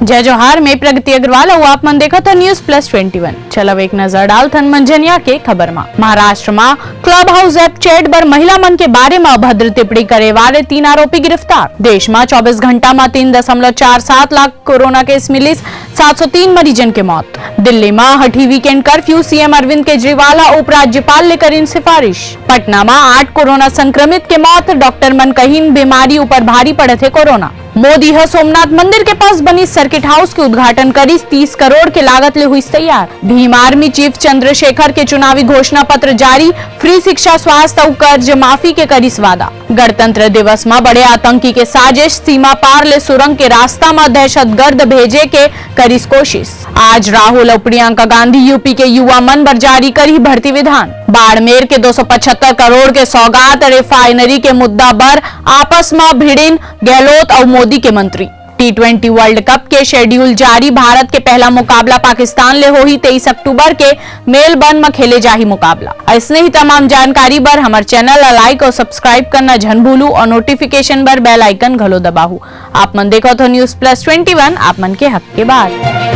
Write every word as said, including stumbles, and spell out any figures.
जय जोहार, मैं प्रगति अग्रवाल अउ आप मन देखत हो News Plus Twenty One। चलव एक नजर डालथन मंझनिया के खबर मा। महाराष्ट्र मा Clubhouse app chat बर महिला मन के बारे मा अभद्र टिप्पणी करे वाले तीन आरोपी गिरफ्तार। देश मा चौबीस घंटा मा तीन दशमलव चार सात लाख कोरोना case मिलिस, सात सौ तीन मरीजन के मौत। दिल्ली मा हटी weekend curfew, CM Arvind Kejriwal ह उपराज्यपाल ले करिन सिफारिश। पटना मा आठ कोरोना संक्रमित के मौत, डॉक्टर मन कहिन बीमारी ऊपर भारी पड़त हे कोरोना। मोदी ह सोमनाथ मंदिर के पास बनी सर्किट हाउस के उद्घाटन करिस, तीस करोड़ के लागत ले हुई तैयार। भीम आर्मी चीफ चंद्रशेखर के चुनावी घोषणा पत्र जारी, फ्री शिक्षा, स्वास्थ्य अउ कर्ज माफी के करिस वादा। गणतंत्र दिवस म बड़े आतंकी के साजिश, सीमा पार ले सुरंग के रास्ता म दहशतगर्द भेजे के करिस कोशिश। आज राहुल अउ प्रियंका गांधी यूपी के युवा मन बर जारी करही भर्ती विधान। बाड़मेर के दो सौ पचहत्तर करोड़ के सौगात रिफाइनरी के मुद्दा बर आपस म भिड़िन गहलोत अउ मोदी के मंत्री। T twenty World Cup के schedule जारी, भारत के पहला मुकाबला पाकिस्तान ले होही तेईस अक्टूबर के, मेलबर्न म खेले जाही मुकाबला। अइसने ही तमाम जानकारी बर हमर channel ला like अउ subscribe करना झन भूलू अउ notification बर bell icon घलो दबाहू। आप मन देखत हो News Plus Twenty One, आप मन के हक के बात।